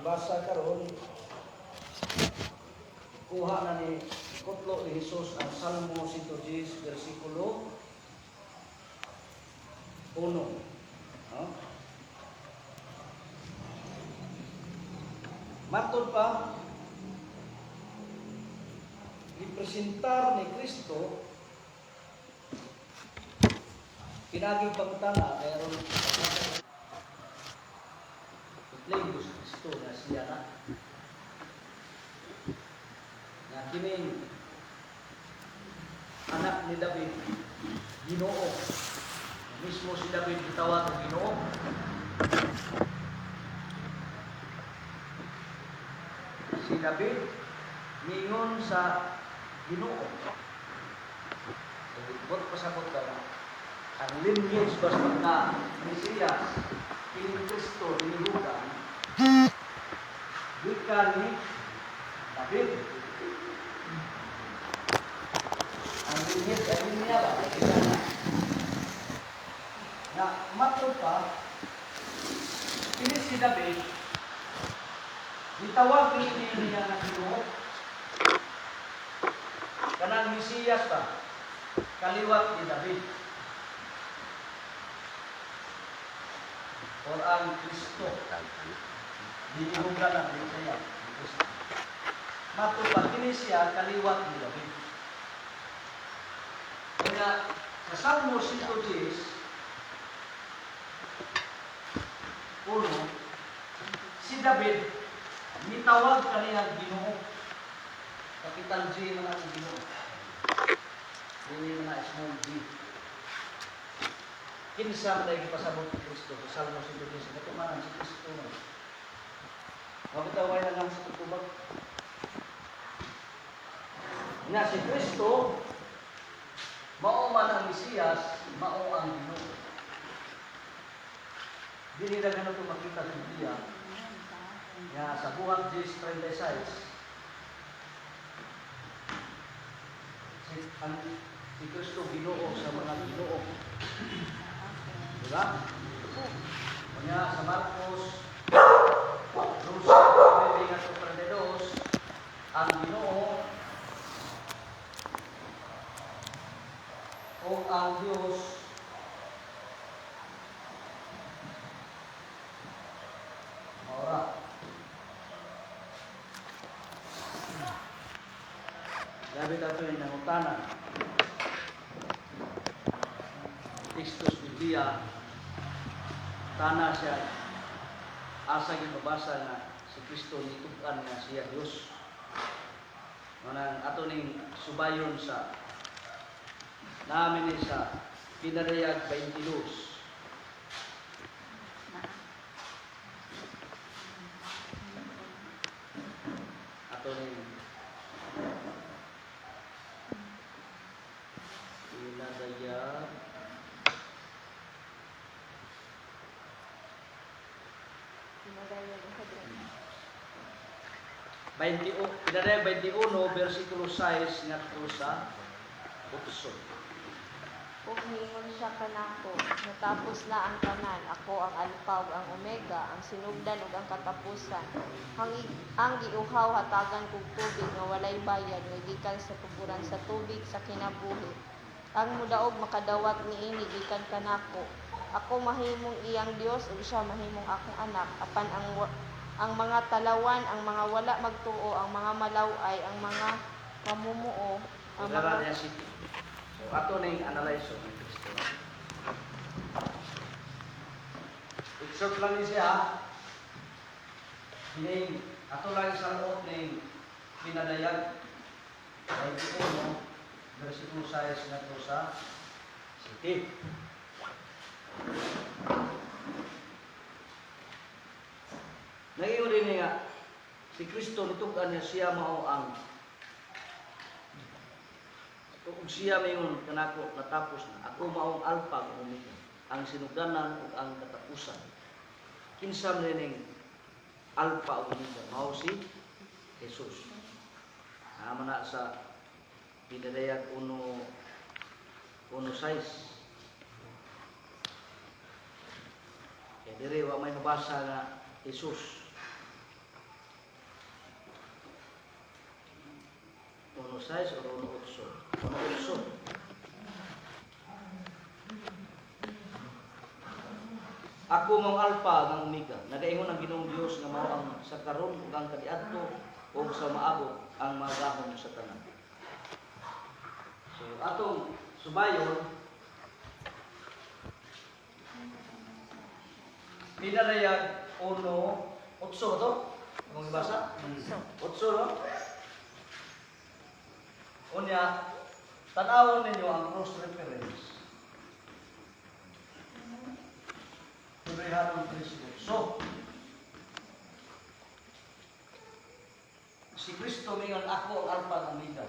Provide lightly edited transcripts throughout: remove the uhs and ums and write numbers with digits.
Pagbasa karon, kuha na ni kutlo ni Jesus ang Salmo 110 versikulo 1. No? Matod pa, gipresentar ni Kristo pinaging pangutana kaya ron i-claim ko si Kristo na siya na nga kining anak ni David, Ginoo. Mismo si David gitawag og Ginoo. Si David mingon sa Ginoo. Bot pasabot daw ang lineage ba sa pagka Mesiyas kining Kristo dinihugan gikan ni David. Ang lineage ay linya ba? Gikan na. Na matod pa, kini si David gitawag ni niya nga Ginoo. Kanang Mesiyas ba? Kaliwat ni David. Or ang Kristo. Dinihugan ang Mesiyas. Kristo. Matod pa, kini siya kaliwat ni David. Kaya sa Salmo 110, uno, si David nitawag kaniya Ginoo. Capital G man ang Ginoo. Dili man na small g. Kinsa man ay gipasabot ni Kristo sa Salmo 110. Kato man ang si Kristo man. Wa bitaw way lang sa tubag. Nga si Kristo mao man ang Mesiyas, mao ang Ginoo. Dili na ganito makita sa Biblia nga sa Buhat 10:36 si Kristo Ginoo sa mga Ginoo. Diba? Kanya sa Marcos 12:32 ang Ginoo o ang Diyos maura. Grabe dato yung nangutana. Textos Biblia, tana siya, asa gibabasa nga si Kristo nitug-an nga siya Dios. Manang ato ning subayon sa namin ni sa Pinadayag 22. Ato ning Pinadayag 20, Pinadayag 21, versikulo 6 ngadto sa 8. Ug miingon siya kanako, natapos na ang tanan, ako ang Alpha ug ang Omega, ang sinugdan ug ang katapusan. Ang giuhaw hatagan kog tubig nga walay bayad nga gikan sa tuburan sa tubig sa kinabuhi. Ang modaog makadawat niini gikan kanako. Ako mahimong iyang Dios ug siya mahimong akong anak. Apan ang mga talawan, ang mga wala magtuo, ang mga malaw-ay, ang mga mamumuo, ang mga Niya City. So ato ning analyze ng Kristo. Excerpt lang ni siya. Ning ato lang sa laot ning Pinadayag 21 versikulo 6 ngadto sa 7. Nangingon din nga si Kristo nitug-an niya siya mao ang ug siya mingon kanako natapos na ako mao ang alpha ug omega, ang sinugdanan ug ang katapusan. Kinsa man ning alpha ug omega? Mao si Jesus. Naa man na sa Pinadayag 1:1:6. Kaya diri wa may mabasa nga Jesus. 1.6 o 1.8? 1.8. Ako mao ang Alpha ug ang Omega. Nagaingon ang Ginoong Dios nga mao ang sa karon ug ang kaniadto ug sa maabot, ang magahom sa tanan. So atong subayon, Pinarayag 1.8 ba to? Kung ibasa? So, 8, no? Unya, tanawon ninyo ang cross reference. Hebrehanon 3. So, si Kristo mingon, "Ako ang Alpha ug Omega."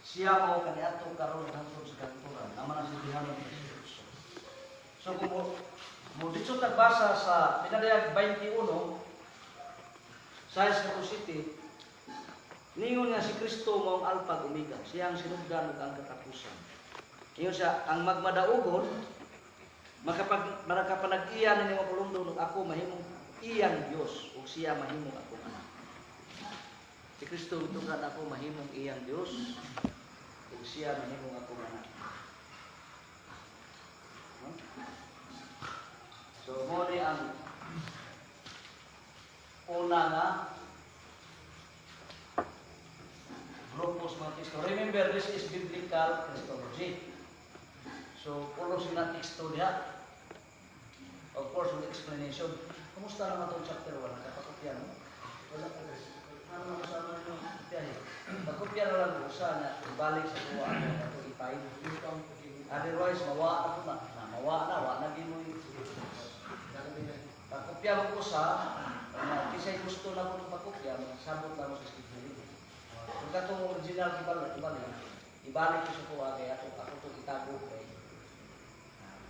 Siya mao kaniadto, karon, hangtod sa kahangturan. Amo na si Hebrehanon 3. So kung mo dito tagbasa sa Pinadayag 21, sa City, ningon nga si Kristo mao ang Alpha ug Omega. Siya ang sinugdan ug ang katapusan. Ingon siya, ang magmadaugon, makapag makapanag-iya ninyo mga pulungdon ug ako mahimong iyang Dios ug siya mahimong akong anak. Si Kristo mitukan, "Ako mahimong iyang Dios ug siya mahimong akong anak." No? So mo ni ang una nga grupo sa mga teksto. Remember, this is biblical Christology. So, pulos na teksto diha. Of course, with explanation. Kumusta naman itong chapter 1? Nakapakopya, no? Wala pa. Ano na kasama ninyo? Kopya eh. Pagkopya na lang usa na ibalik sa kuha ano ato i-file. Otherwise, mawa na po na. Na mawa na, wa na ginoy. Pagkopya mo usa, na kisay gusto na ko ng pagkopya, sabot lang mo sa schedule. Kung katong original ibalik, ibalik, ibalik ko sa kuha kay ako ako to itago kay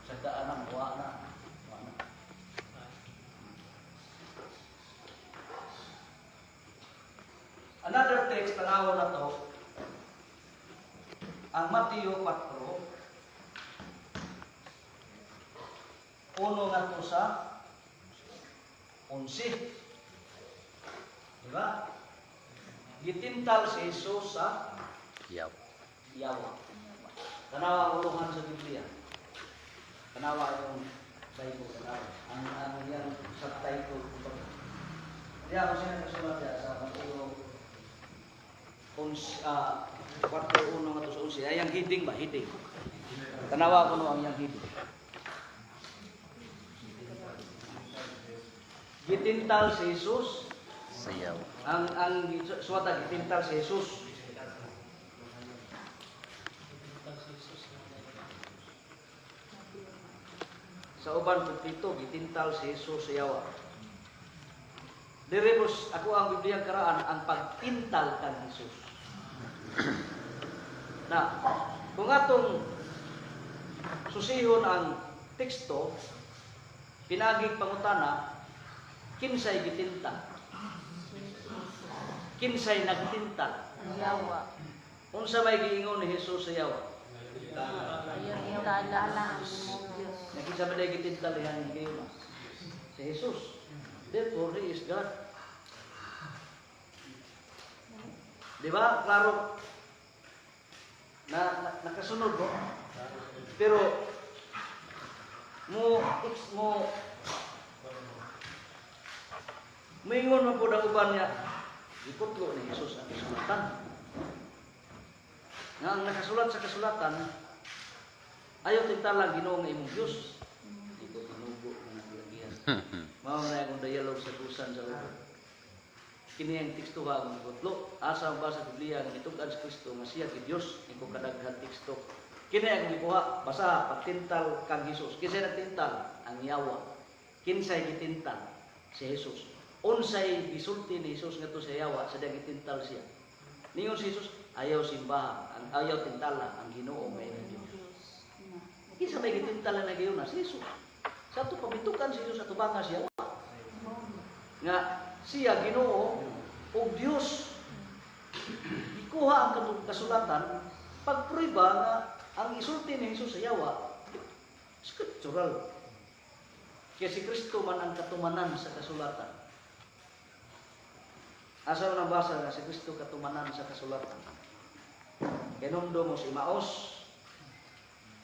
sa daan na mawa na. Mawa na. Another text, tanawa na to, ang Mateo 4, 1 ngadto sa 11. Di ba? Gitintal si Jesus sa Yaw. Yawa. Tanawa ang uluhan sa Biblia. Tanawa yung Bible, tanawa. Ang yan subtitle, kumbaga. Diya ako siya nagsulat diya sa Mateo 4.1 ngadto sa 11. Ay, ang heading ba? Heading. Tanawa ko no ang iyang heading. Gitintal si Jesus Sa yaw. Ang suwata, gitintal si Jesus. Sa uban kumpleto, gitintal si Jesus sa yawa. Dire bos ako ang Biblia karaan ang pagtintal kan Jesus. Na, kung atong susihon ang teksto, pinagig pangutana, kinsay gitintal? Kinsay nagtintal? Yawa. Unsa may giingon ni Jesus sa yawa? Ayaw tala ang imong Diyos. Nga kinsa man day gitintal iyang gihimo? Si Jesus. Therefore, He is God. Di ba? Klaro. Na nakasunod mo. Pero mo ex mo moingon man pud ang uban niya, gikutlo ni Jesus ang kasulatan. Nga ang nakasulat sa kasulatan, "Ayaw tintalang Ginoo nga imong Dios." Di ko tinugo nga naglagian. Mao na akong dialogue sa kusan sa uban. Kini ang teksto ha ang gikutlo. Asa ang basa sa Biblia nga gitug-an si Kristo nga siya gi Dios? Iko kadaghan teksto. Kini ang gikuha, basa, pagtintal kang Jesus. Kinsay nagtintal? Ang yawa. Kinsay gitintal? Si Jesus. Unsay gisulti ni Jesus ngadto sa yawa sa diyang gitintal siya? Ningon si Jesus, "Ayaw simbahan, ang ayaw tintala ang Ginoo nga imong Dios." Kinsa may gitintal na gayon na si Jesus? Sa ato pabitukan si Jesus sa tubangan siya nga siya Ginoo ug Dios. Ikuha ang kasulatan pagprueba nga ang isulti ni Jesus sa yawa scriptural. Kaya si Kristo man ang katumanan sa kasulatan. Asa na nabasa nga si Kristo katumanan sa kasulatan? Kinumdum mo si Emmaus.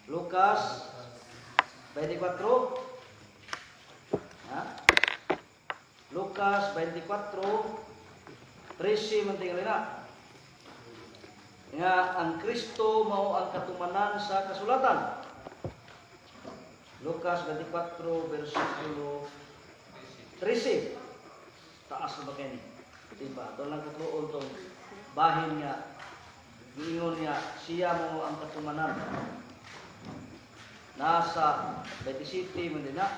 Lucas 24. Ha? Lucas 24:13 man tingali na. Nga ang Kristo mao ang katumanan sa kasulatan. Lucas 24 versikulo 13. Taas na ba kini? Diba? Doon lang kutloon tong bahin nga giingon niya siya mo ang katumanan. Nasa 27 man din na.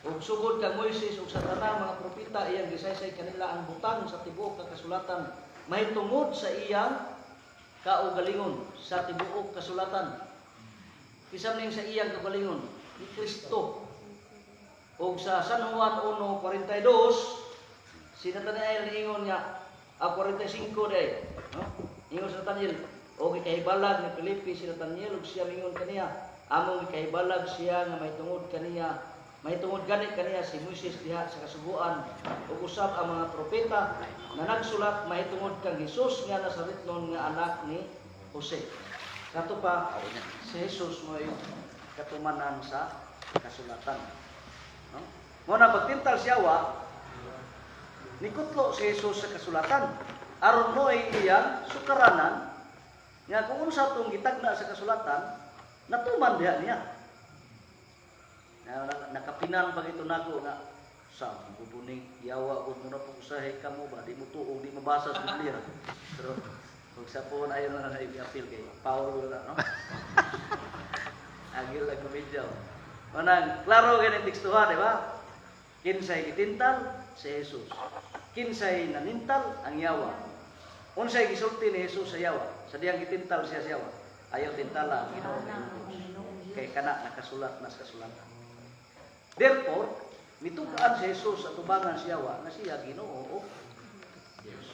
Ug sugod kang Moises ug sa tanang mga propeta, iyang gisaysay kanila ang butang sa tibuok ka kasulatan mahitungod sa iyang kaugalingon sa tibuok kasulatan. Kinsa ning sa iyang kaugalingon? Ni Kristo. Ug sa San Juan 1:42, si Nathanael niingon niya, ah, 45 day, no? Ingon sa Nathanael, o gikahibalag ni Felipe si Nathanael ug siya mingon kaniya, among gikahibalag siya nga mahitungod kaniya, mahitungod gani kaniya si Moises diha sa kasuguan ug usab ang mga propeta na nagsulat mahitungod kang Hesus nga Nazaretnon nga anak ni Jose. Kato pa, si Jesus mo'y katumanan sa kasulatan. No? Mo na pagtintal siya wa, nikutlo si Jesus sa kasulatan. Aron mo ay iyang sukaranan nga kung unsa tong gitagna sa kasulatan, natuman diha niya. Na, nakapinan pag ito nako nga sa bubuning yawa ug muna po usahay kamo ba di mo tuog, di mabasa sa Biblia. Pero kung sa po ayon na na i-appeal kay Paul na, no? Agil lang komedya. Manang klaro gani tekstuhan, di ba? Kinsay gitintal? Si Jesus. Kinsay nanintal? Ang yawa. Unsay gisulti ni Jesus sa yawa sa diyang gitintal siya sa yawa? Ayaw tintala ang Ginoo nga imong Dios, kay kana nakasulat na sa kasulatan. Therefore, mitugaan si Jesus sa tubangan sa yawa na siya Ginoo o Diyos.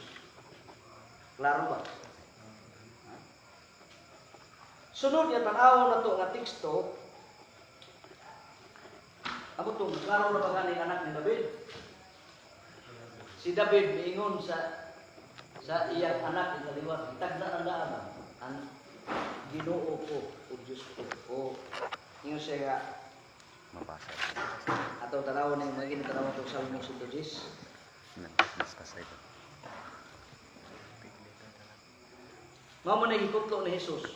Klaro ba? Ha? Sunod nga tan-awon na to nga teksto. Amo tong klaro na ba nga anak ni David? Si David miingon sa iyang anak ikaliwat, tagna ang daan ang Ginoo ko o Diyos ko. O ingon siya nga Mabasa. Ato tanawon ning maging tanawon tong Salmo 110. Mas basa ito. Mao man gikutlo ni Jesus.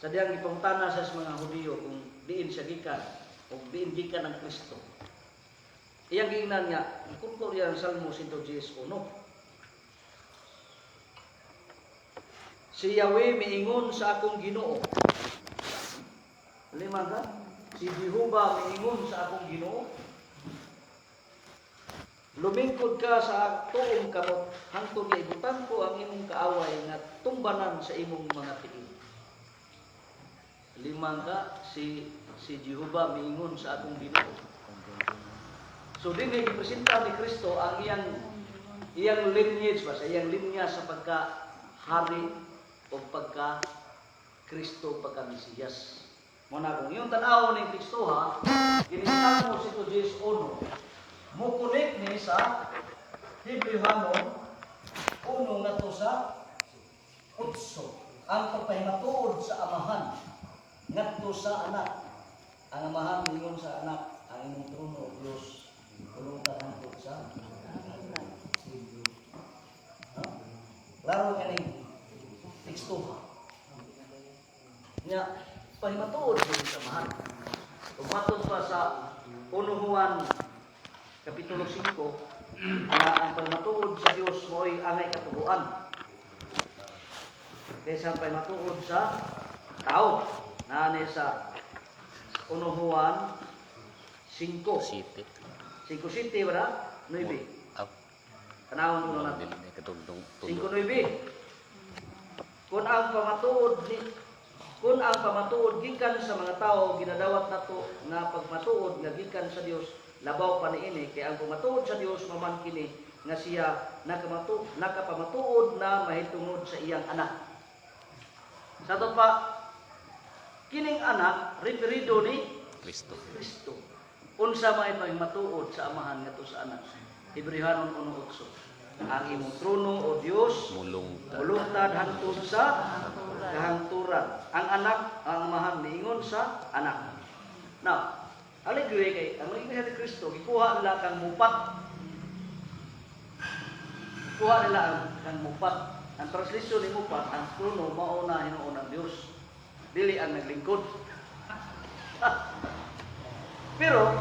Sa diyang gipangutana sa mga Hudiyo kung diin siya gikan o diin gikan ang Kristo. Iyang giingnan nga, gikutlo niya ang Salmo 110:1. Si Yahweh miingon sa akong Ginoo. Lima ka? Si Jehova miingon sa akong Ginoo. Lumingkod ka sa tuong kamot hangtod nga ibutang ko ang imong kaaway nga tumbanan sa imong mga tiil. Limang ka, si Jehova miingon sa akong Ginoo. So din ay gipresenta ni Kristo ang iyang iyang lineage ba, sa iyang linya sa pagka hari o pagka Kristo, pagka Mesiyas. Mo na kung iyong tan-awon ning teksto ha, kining Salmo 110:1 mo connect ni sa Hebreohanon 1 ngadto sa 8, ang pagpahimatuod sa Amahan ngadto sa Anak. Ang Amahan miingon sa Anak, ang imong trono, O Dios, pulungtan hangtod sa siglo. Ha? Klaro nga ning teksto nya, pahimatuod gyud sa Amahan. Ug matod pa sa 1 Juan Kapitulo 5, nga ang pahimatuod sa Dios mo'y angay katubuan kaysa pahimatuod sa tao. Naani sa 1 Juan 5. City. 5 City ba? 9. Up. Tanawon mo natin. Dili na katugtong. 5:9. Kung ang pamatuod gikan sa mga tao, ginadawat nato nga pagmatuod nga gikan sa Dios labaw pa niini, kay ang pamatuod sa Dios maman kini nga siya nakapamatuod na mahitungod sa iyang Anak. Sa ato pa, kining Anak referido ni Kristo. Kristo. Unsa may pagmatuod sa Amahan ngadto sa Anak? Hebreohanon 1:8. Ang imong trono, O Dios, Mulungtad. Mulungtad hangtod sa kahangturan. Ang anak, ang Amahan niingon sa anak. Now, allegory kay ang Iglesia ni Kristo gikuha nila kang mupat. Kuha nila ang kang mupat. Ang translation ni mupat, ang trono mao na hinuon ang Dios. Dili ang naglingkod. Pero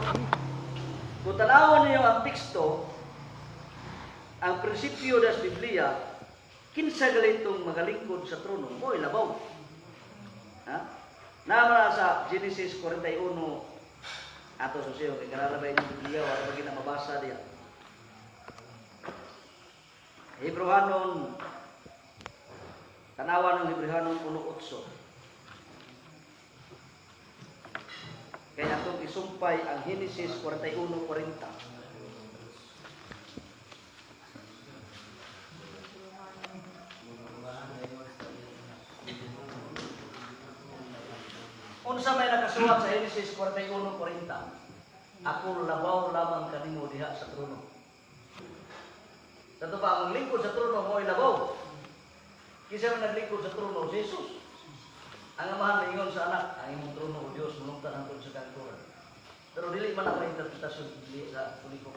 kung tanawon ninyo ang teksto, ang prinsipyo das Biblia, kinsa galitong magalingkod sa trono, mo'y labaw. Ha? Nama sa Genesis 41, ato sa siyo, kay karara ba inyong Biblia, wala ba na mabasa diya. Hebreohanon, tanawan ng Hebreohanon 1:8. Kaya atong isumpay ang Genesis 41:40. Unsa may nakasuwat sa Genesis 41:40? Ako labaw lamang kanimo diha sa trono. Sa pa ang lingkod sa trono mo'y labaw. Kinsa man naglingkod sa trono? Si Jesus. Ang Amahan ningon sa anak, ang imong trono o Dios mulungtad hangtod sa kahangturan. Pero dili man ako interpretasyon dili sa Katoliko.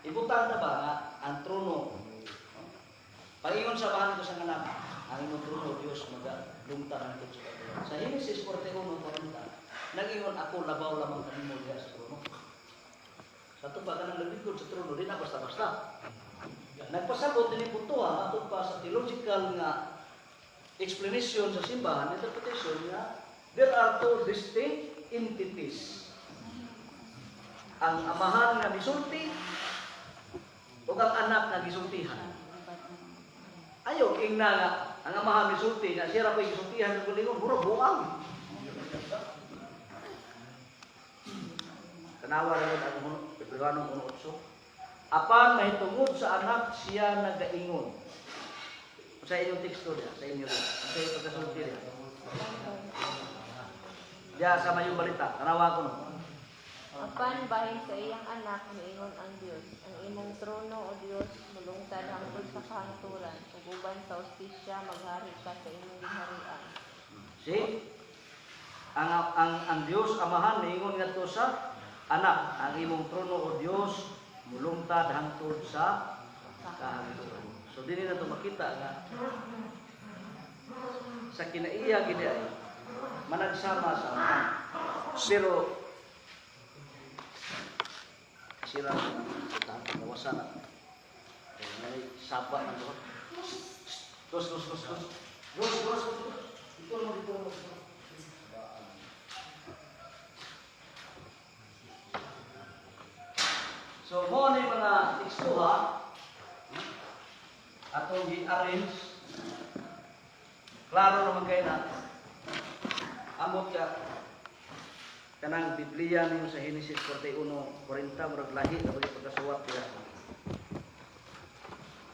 Ibutang na ba nga ang trono? Pagingon sa amahan ko sa anak, ang imong trono o Dios magalungtad hangtod sa kahangturan. Sa Genesis 41:40, nagingon ako labaw lamang kanimo diha sa trono. Sa ato pa kanang naglingkod sa trono, di na basta-basta. Nagpasabot din puntuhan ato pa sa theological nga explanation sa simbahan, interpretation nga there are two distinct entities. Ang amahan nga misulti ug ang anak nga gisultihan. Ayo ingna nga ang amahan misulti nga siya ra pa gisultihan sa gulingon, murag buang. Tanawa ra yun ang Hebreohanon 1:8. Apan mahitungod sa anak siya nagaingon. Sa inyong teksto diya, sa inyo diya. Sa inyong pagkasulti diya. Diya sa mayong balita, tanawa ko no. Apan bahin sa iyang anak miingon ang Dios, ang imong trono, o Dios, mulungtad hangtod sa kahangturan, ug uban sa hustisya maghari ka sa imong gingharian. See? Ang Dios Amahan niingon ngadto sa anak, ang imong trono, o Dios, mulungtad hangtod sa kahangturan. So dinhi na to makita nga sa kinaiya gid ay managsama sa Amahan. Pero sila gawasan na. Kaya saba na to. Dos, dos, dos, dos. Dos, dos, dos. Dito mo, dito mo. So, mo ni mga tekstuha atong gi-arrange. Klaro naman kayo na amot ka kanang Biblia ninyo sa Genesis 41:40, murag lahi na ba pagkasuwat diha.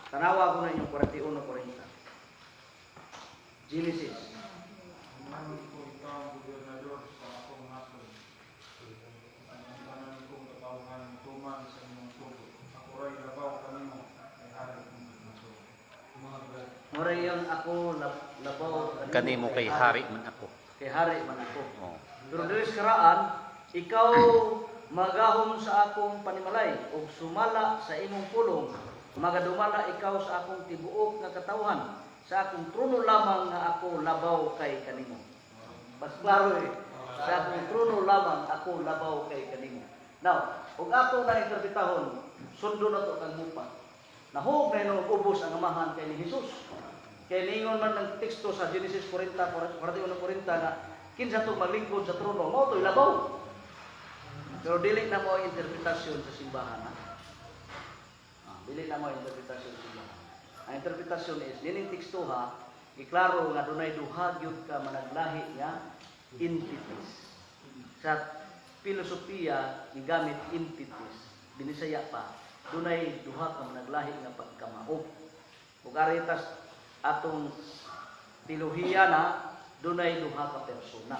Tanawa ko na inyong 41:40. Genesis. Manod ko ikaw ang gobernador sa akong nasod. Ang tanan kong katawhan tuman sa imong sugo. Ako ray labaw kanimo kay hari kong nasod. Mura yung ako labaw Kanimo kay hari man ako. Kay hari man ako. Oh. Pero diri sa karaan, ikaw magahom sa akong panimalay ug sumala sa imong pulong, magadumala ikaw sa akong tibuok nga katawhan, sa akong trono lamang nga ako labaw kay kanimo. Mas klaro eh. Sa akong trono lamang ako labaw kay kanimo. Now, ug ato na interpretahon, sundo na to kang mupa. Nahug na hinuog ubos ang amahan kay ni Jesus. Kay ningon man ng teksto sa Genesis 40, 41:40 na kinsa to maglingkod sa trono, mao to'y labaw. Pero dili na mo ang interpretasyon sa simbahan. Ha? Dili na mo ang interpretasyon sa simbahan. Ang interpretasyon is, nining teksto ha, giklaro nga dunay duha gyud ka managlahi nga entities. Sa filosofiya, gigamit entities. Binisaya pa, dunay duha ka managlahi nga pagkamao. Ug aritas atong teolohiya na dunay duha ka persona.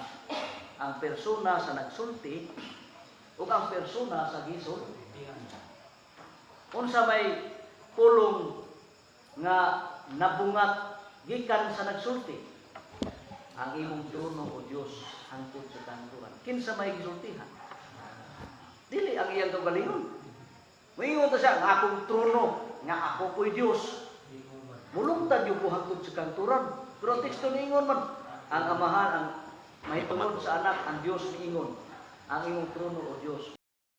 Ang persona sa nagsulti ug ang persona sa gisultihan. Unsa may pulong nga nabungat gikan sa nagsulti? "Ang imong trono, O Dios, hangtod sa kahangturan." Kinsa may gisultihan? Dili ang iyang kaugalingon. Moingon ta siya, nga akong trono, nga ako ko'y Dios. Mulungtad gyud ko hangtod sa kahangturan. Pero ang teksto niingon man, ang Amahan, ang mahitungod sa Anak, ang Dios niingon, "Ang imong trono, O Dios,